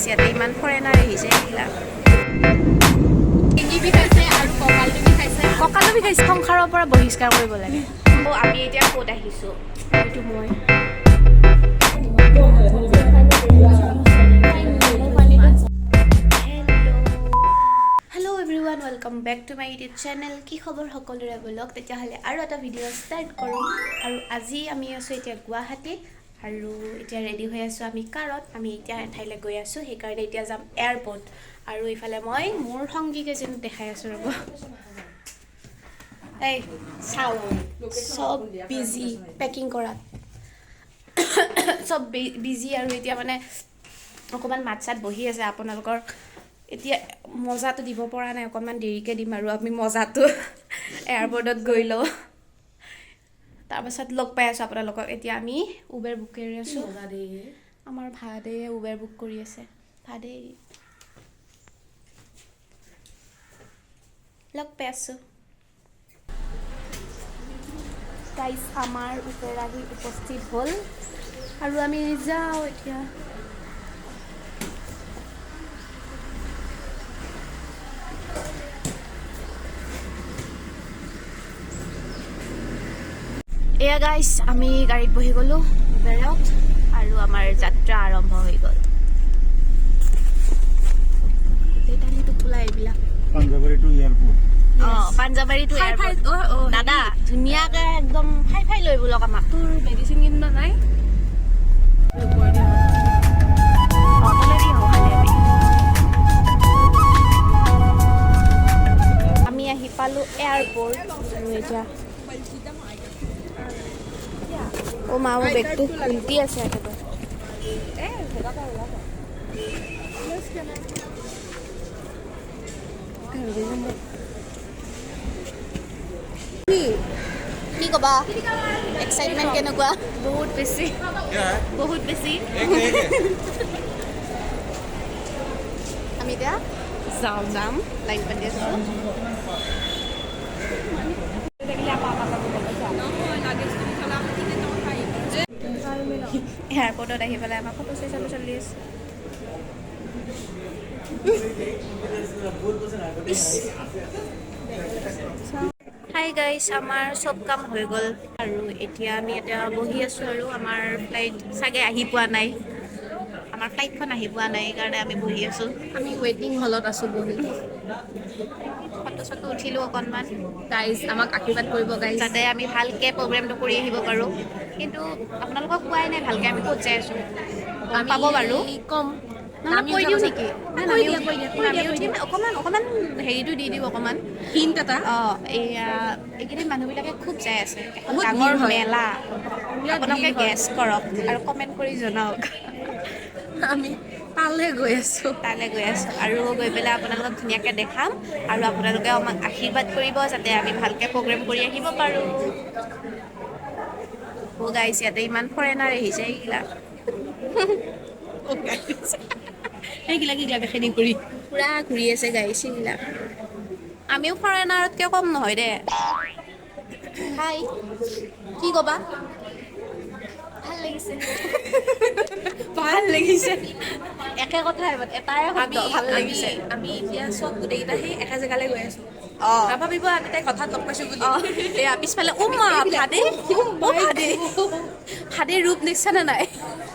গাইছ, ইয়াতে ইমান ফৰেনাৰ আহিছে এইবিলাক। ডিঙি বিষাইছে আৰু কঁকালটো বিষাইছে। কঁকালো বিষাইছে। সংসাৰৰ পৰা বহিষ্কাৰ কৰিব লাগে। অ' আমি এতিয়া ক'ত আহিছোঁ? এইটো মই। Hello everyone, welcome back to my YouTube channel. কি খবৰ সকলোৰে? ব'লক তেতিয়াহ'লে আৰু এটা ভিডিঅ' ষ্টাৰ্ট কৰোঁ। আৰু আজি আমি আছোঁ এতিয়া গুৱাহাটীত আৰু এতিয়া ৰেডি হৈ আছোঁ আমি কাৰত। আমি এতিয়া এঠাইলৈ গৈ আছোঁ, সেইকাৰণে এতিয়া যাম এয়াৰপৰ্ট। আৰু এইফালে মই মোৰ সংগী কেইজনীক দেখাই আছোঁ, ৰ'ব। এই চাওঁ, চব বিজি পেকিং কৰাত, চব বিজি। আৰু এতিয়া মানে অকণমান মাত চাত বহি আছে। আপোনালোকৰ এতিয়া মজাটো দিব পৰা নাই, অকণমান দেৰিকৈ দিম আৰু আমি মজাটো এয়াৰপৰ্টত গৈ লওঁ, তাৰপাছত লগ পাই আছোঁ আপোনালোকক। এতিয়া আমি উবেৰ বুক কৰি আছোঁ। আমাৰ ভাদে উবেৰ বুক কৰি আছে। ভাদে, লগ পাই আছোঁ। গাইজ, আমাৰ উবেৰ আহি উপস্থিত হ'ল আৰু আমি যাওঁ এতিয়া। এয়া গাইজ, আমি গাড়ীত বহি গ'লোঁ উবেৰত আৰু আমাৰ যাত্ৰা আৰম্ভ হৈ গ'ল। গোটেই টালি টোপোলা এইবিলাক। Panjabari to airport. অঁ, পাঞ্জাবাৰী টু এয়াৰপৰ্ট। দাদা, ধুনীয়াকে একদম ফাই ফাই লৈ বোলক আমাক। তোৰ মেডিচিন কিনিব নাই? অঁ, তলেদি আহোঁ খালি। আমি আমি আহি পালোঁ এয়াৰপৰ্ট। আৰু এতিয়া অ' মা, মোৰ বেগটো উল্টি আছে একেবাৰে। কি ক'বা, এক্সাইটমেণ্ট কেনেকুৱা? বহুত বেছি, বহুত বেছি। আমি এতিয়া যাওঁ। যাম, লাইন পাতি আছোঁ। এয়াৰপৰ্টত আহি পেলাই আমাৰ ফটো চেচন চলি আছে। হাই গাইছ, আমাৰ চব কাম হৈ গ'ল আৰু এতিয়া আমি এতিয়া বহি আছোঁ। আৰু আমাৰ ফ্লাইট চাগে আহি পোৱা নাই। আমাৰ ফ্লাইটখন আহি পোৱা নাই, সেইকাৰণে আমি বহি আছোঁ। আমি ৱেইটিং হলত আছোঁ বহি। ফটো চটো উঠিলোঁ অকণমান। গাইজ, আমাক আশীৰ্বাদ কৰিব গাইজ। যাতে আমি ভালকৈ প্ৰগ্ৰেমটো কৰি আহিব পাৰোঁ। কিন্তু আপোনালোকক কোৱাই নাই ভালকৈ আমি ক'ত যাই আছোঁ। গম পাব বাৰু। কম। নহয়, নামি কৈ উঠাৰ দিওঁ পাছত- নেকি? কৈ দিয়া, কৈ দিয়া, কৈ নামি দিয়া, কৈ উঠিম। অকণমান অকণমান হেৰিটো দি দিওঁ অকণমান। হিণ্ট এটা। অঁ, এয়া এইকেইদিন মানুহবিলাকে খুব যাই আছে। এখন বহুত ডাঙৰ ভিৰ হয়। মেলা। বিৰাট আপোনালোকে ভিৰ হয়। গেছ কৰক আৰু কমেণ্ট কৰি জনাওক। আমি তালৈ গৈ আছোঁ। তালৈ গৈ আছোঁ আৰু গৈ পেলাই আপোনালোকক ধুনীয়াকৈ দেখাম আৰু আপোনালোকে আমাক আশীৰ্বাদ কৰিব যাতে আমি ভালকৈ প্ৰগ্ৰেম কৰি আহিব পাৰোঁ। অ' গাইছ, ইয়াতে ইমান ফৰেনাৰ আহিছে এইবিলাক। সেইগিলা কিগিলা দেখেনি ঘূৰি। পুৰা ঘূৰি আছে গাইছ এইবিলাক। আমিও ফৰেনাৰতকৈ কম নহয় দে। হাই, কি ক'বা? ভাল লাগিছে। ভাল লাগিছে। একে কথাই মানে এটাই শব্দ, ভাল লাগিছে। আমি এতিয়া চব গোটেইকেইটা সেই একে জেগালৈ গৈ আছোঁ। অঁ। নাভাবিব আমি তাইক হঠাৎ লগ পাইছোঁ বুলি। অঁ, এয়া পিছফালে। অ' মা, ভাদে, অ' ভাদে, ভাদে ৰূপ দেখিছানে নাই?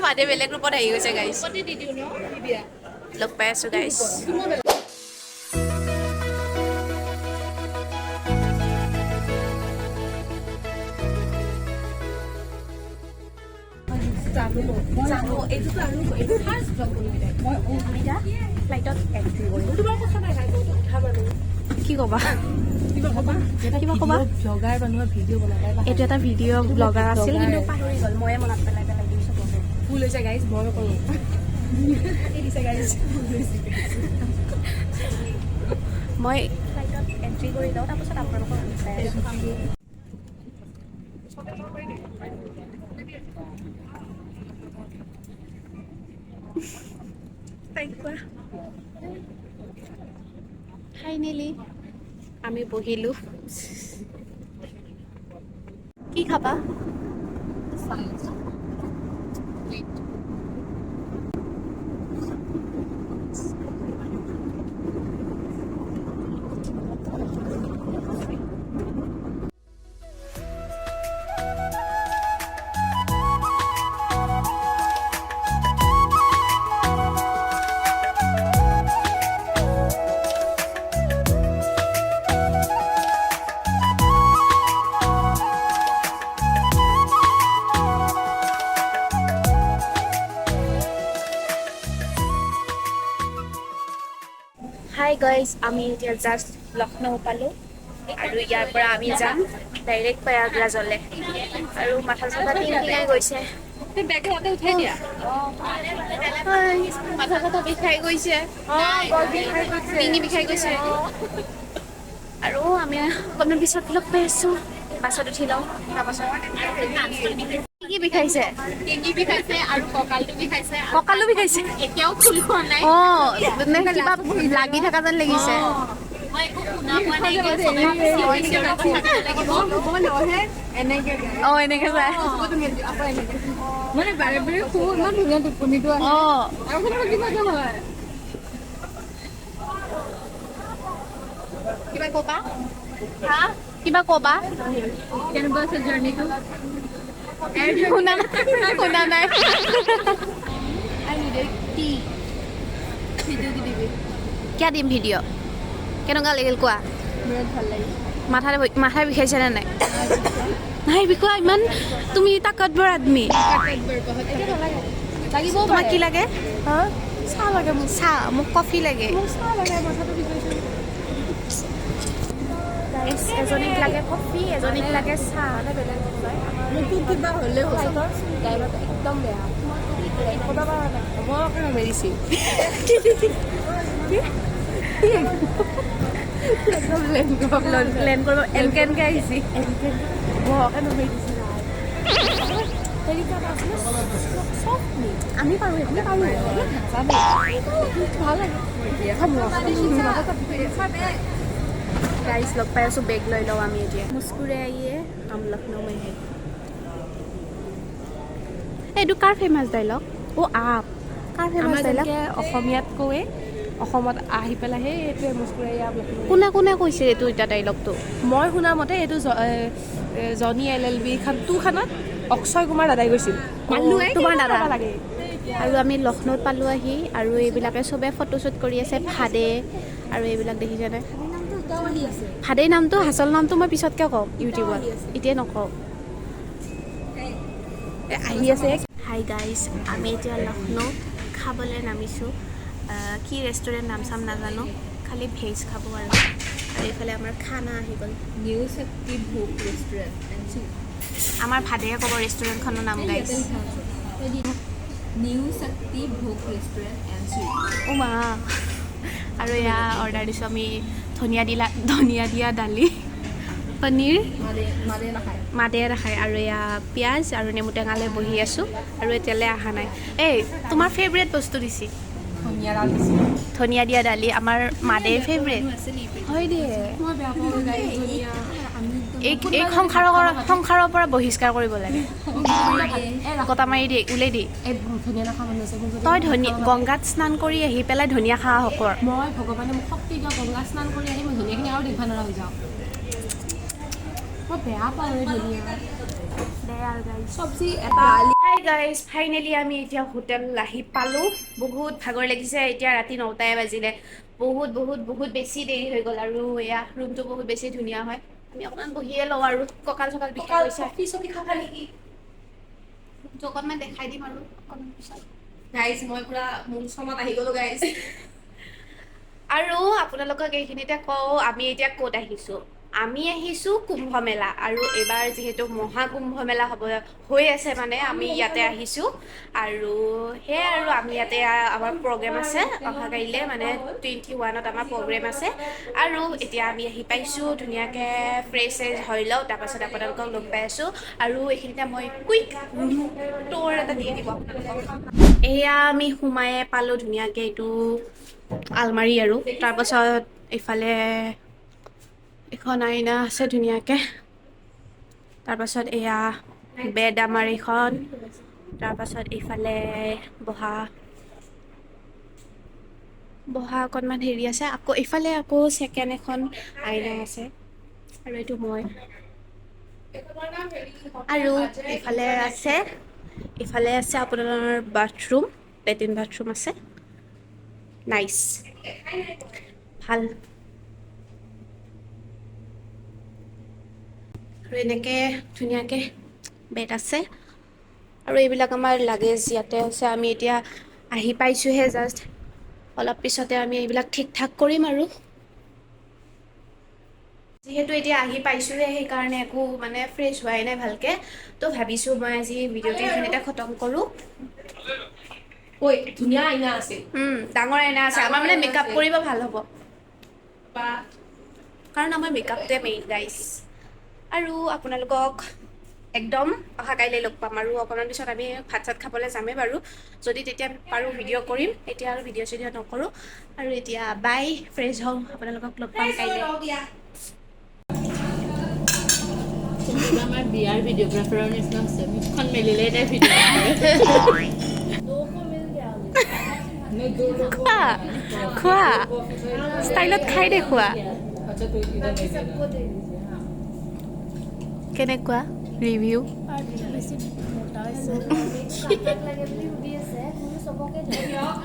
ভাদে বেলেগ ৰূপত আহি গৈছে গাইছ। লগ পাই আছোঁ গাইছ। জানো, এইটোতো আৰু এইটো ফাৰ্ষ্ট ব্লগ বনোৱা। আমি এতিয়া ফ্লাইটত এণ্ট্ৰি কৰিলোঁ। তোমাৰ কথা নাই ভাই, বহুতো কথা বাৰু। কি ক'বা? কিবা ক'বা? কিবা ক'বা? ব্লগাৰ বনোৱা ভিডিঅ' বনাবা। এইটো এটা ভিডিঅ' ব্লগাৰ আছিল, কিন্তু পাহৰি গ'ল। ময়ে মনত পেলাই পেলাই দিওঁ চবকে। ভুল হৈছে গাইজ, মই কৰোঁ দিছে গাইজ, ভুল হৈছে। মই ফ্লাইটত এণ্ট্ৰি কৰি লওঁ, তাৰপাছত আপোনালোকক চাই আছোঁ। তাইক কোৱা। ফাইনেলি আমি বহিলোঁ। কি খাবা? হাই গাইজ, আমি এতিয়া জাষ্ট লক্ষ্ণৌ পালোঁ আৰু ইয়াৰ পৰা আমি যাম ডাইৰেক্ট প্ৰয়াগৰাজলৈ। আৰু মাথা চাথা টিং টিঙাই গৈছে। মাথা চাথা বিষাই গৈছে, ডিঙি বিষাই গৈছে। আৰু আমি অকণমান পিছত লগ পাই আছোঁ। বাছত উঠি লওঁ তাৰপাছত। কি বিষাইছে? ডিঙি বিষাইছে আৰু কঁকালটো বিষাইছে। কঁকালো বিষাইছে। এতিয়াও খোল খোৱা নাই। অঁ, মানে কিবা লাগি থকা যেন লাগিছে। মই একো শুনা পোৱা নাই। এতিয়া চবে চিঞৰি চিঞৰি কথা ক'ব লাগিব। অঁ, এনেকে যায়। মানে বাৰে বাৰে শু, ইমান ধুনীয়া টোপনিটো আহে। আৰু কেনেকুৱা কিবা এটা হয়। কিবা ক'বা? হা, কিবা ক'বা? কেনেকুৱা আছিল জাৰ্ণিটো? শুনা নাই, শুনা নাই। I need a tea. Video দি দিবি। কিয় দিম ভিডিঅ'? কেনেকুৱা লাগিল কোৱা। বিৰাট ভাল লাগিল। মাথা বিষাইছে নে নাই? নাই বিষোৱা? ইমান তুমি তাকতবৰ আদমি। লাগিব। তোমাক কি লাগে? হা, চাহ লাগে মোক। চাহ? মোক কফি লাগে। মোক চাহ লাগে, মাথাটো বিষাইছে। এজনীক লাগে কফি, এজনীক লাগে চাহ। মোকতো কিবা হ'লেও ড্ৰাইভাৰটো একদম বেয়া, ক'ব পৰা নাই। মই আকৌ মেৰিছি একদম প্লেন কৰিব এনকে এনকে আহিছি। বহকে নমাই দিছে। তেনেকুৱা এটা আছিলে চফ্ট নি। আমি পাৰোঁ সেইবিলাক। পাৰোঁ, নাজানো, ভাল লাগে। গাইজ, লগ পাই আছোঁ, বেগ লৈ লওঁ আমি এতিয়া। मुस्कुराइए, हम लखनऊ में है। এইটো কাৰ ফেমাছ ডাইলগ? অ' আপ কাৰ ফেমাছ আমাৰ ডাইলগ? যেনেকে অসমীয়াত কৱে, অসমত আহি পেলাই সেই এইটোৱে मुस्कुराइए आप लखनऊ। কোনে কোনে কৈছে এইটো এতিয়া ডাইলগটো? মই শুনা মতে এইটো জনী এলএলবি খান টুখনত অক্ষয় কুমাৰ দাদাই কৈছিল। তোমাৰ দাদা? লাগে। আৰু আমি লক্ষ্ণৌত পালোঁ আহি আৰু এইবিলাকে চবে ফটোশ্বুট কৰি আছে ভাদে আৰু এইবিলাক দেখিছেনে? ভাদেৰ নামটো, আচল নামটো মই পিছতকৈ কম ইউটিউবত, এতিয়া নকওঁ। আহি আছে। হাই গাইজ, আমি এতিয়া লক্ষ্ণৌত খাবলৈ নামিছোঁ। কি ৰেষ্টুৰেণ্ট নাম চাম নাজানো, খালি ভেজ খাব আৰু। আৰু এইফালে আমাৰ খানা আহি গ'ল। নিউ শক্তি ভোগ ৰেষ্টুৰেণ্ট এণ্ড চুপ। আমাৰ ভাদেহে ক'ব ৰেষ্টুৰেণ্টখনৰ নাম গাইজ। নিউ শক্তি ভোগ ৰেষ্টুৰেণ্ট এণ্ড চুপ। অ' মা! আৰু এয়া অৰ্ডাৰ দিছোঁ আমি ধনিয়া দিয়া দালি, পনীৰ। মানে নাখায়। মাদে নাখায়। আৰু এয়া পিঁয়াজ আৰু নেমু টেঙালৈ বহি আছোঁ আৰু এতিয়ালৈ অহা নাই। এই তোমাৰ ফেভৰেট বস্তু দিছি। ধনিয়া ডাল দিছে। ধনিয়া দিয়া দালি আমাৰ মাদেৰ ফেভৰেট হয় দে। মই বেয়া পাওঁ ধনিয়া। এই সংসাৰৰ পৰা বহিষ্কাৰ কৰিব লাগে, কটা মাৰি দিয়ে, উলাই দিয়ে। এই ধনিয়া নাখা মানুহ আছে। তই ধনিয়া গংগাত স্নান কৰি আহি পেলাই ধনিয়া খোৱা শকৰ। মই ভগৱানে মোক শক্তি দিয়ক, গংগা স্নান কৰি আহি মই ধনিয়াখিনি আৰু দেখিব নোৱাৰা হৈ যাওঁ। মই বেয়া পাওঁ এই ধনিয়া চব্জি এটা। হাই গাইজ, ফাইনেলি আমি এতিয়া হোটেল আহি পালোঁ। বহুত ভাগৰ লাগিছে। এতিয়া ৰাতি 9টাই বাজিলে। বহুত বহুত বহুত বেছি দেৰি হৈ গ'ল। আৰু এয়া ৰুমটো বহুত বেছি ধুনীয়া হয়। আমি অকণমান বহিয়ে লওঁ আৰু কঁকাল চকাল বিষাই গৈছে। কফি চফি খাবা নেকি? ৰুমটো অকণমান দেখাই দিম আৰু অকণমান পিছত। গাইজ, মই পুৰা মোৰ চমত আহি গ'লো গাইজ। আৰু আপোনালোকক এইখিনিতে কওঁ, আমি এতিয়া ক'ত আহিছোঁ। আমি আহিছোঁ কুম্ভ মেলা আৰু এইবাৰ যিহেতু মহাকুম্ভ মেলা হ'ব হৈ আছে, মানে আমি ইয়াতে আহিছোঁ। আৰু সেয়াই আৰু আমি ইয়াতে আমাৰ প্ৰগ্ৰেম আছে অহা কাইলৈ, মানে 21ত আমাৰ প্ৰগ্ৰেম আছে। আৰু এতিয়া আমি আহি পাইছোঁ, ধুনীয়াকৈ ফ্ৰেছ চেছ হৈ লওঁ, তাৰপাছত আপোনালোকক লগ পাই আছোঁ। আৰু এইখিনিতে মই কুইক ৰুম ট'ৰ এটা দি দিব আপোনালোকক। এয়া আমি সোমায়ে পালোঁ ধুনীয়াকৈ, এইটো আলমাৰি আৰু তাৰপাছত এইফালে এখন আইনা আছে ধুনীয়াকৈ। তাৰপাছত এয়া বেড আমাৰ এইখন। তাৰপাছত এইফালে বহা বহা অকণমান হেৰি আছে। আকৌ এইফালে আকৌ ছেকেণ্ড এখন আইনা আছে আৰু এইটো মই। আৰু এইফালে আছে আপোনাৰ বাথৰুম, লেট্ৰিন বাথৰুম আছে। নাইচ, ভাল। আৰু এনেকৈ ধুনীয়াকৈ বেড আছে আৰু এইবিলাক আমাৰ লাগেজ ইয়াতে আছে। আমি এতিয়া আহি পাইছোঁহে জাষ্ট। অলপ পিছতে আমি এইবিলাক ঠিক ঠাক কৰিম আৰু। যিহেতু এতিয়া আহি পাইছোঁহে, সেইকাৰণে একো মানে ফ্ৰেছ হোৱাই নাই ভালকৈ। তো ভাবিছোঁ মই আজি ভিডিঅ'টো এইখিনিতে খতম কৰোঁ। ঐ, ধুনীয়া আইনা আছিল। ডাঙৰ আইনা আছে আমাৰ, মানে মেকআপ কৰিব ভাল হ'ব, কাৰণ আমাৰ মেকআপটোৱে মেইন গাইছ। আৰু আপোনালোকক একদম অহা কাইলৈ লগ পাম। আৰু অকণমান পিছত আমি ভাত চাত খাবলৈ যামেই বাৰু, যদি তেতিয়া পাৰোঁ ভিডিঅ' কৰিম। এতিয়া আৰু ভিডিঅ' চিডিঅ' নকৰোঁ আৰু এতিয়া। বাই, ফ্ৰেছ হওঁ, আপোনালোকক লগ পাম কাইলৈ। আমাৰ বিয়াৰ ভিডিঅ'গ্ৰাফাৰৰ নিচিনা হৈছে, মুখখন মেলিলেই তাই ভিডিঅ'। খোৱা খোৱা, ষ্টাইলত খাই দেখুওৱা। কেনেকুৱা ৰিভিউ? বেছি মোটা হৈছে লাগে বুলি সুধি আছে, চবকে।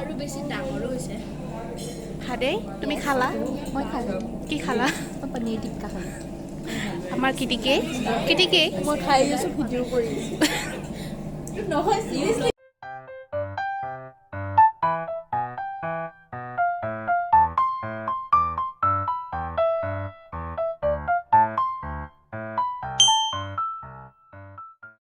আৰু বেছি ডাঙৰো হৈছে। হাদেই, তুমি খালা? মই খালোঁ। কি খালা? মই পনীৰ টিক্কা খালোঁ। আমাৰ কিটিকে কিটিকে। মই খাই আছোঁ, ভিডিঅ' কৰি আছোঁ। নহয়, চিৰিয়াছলি।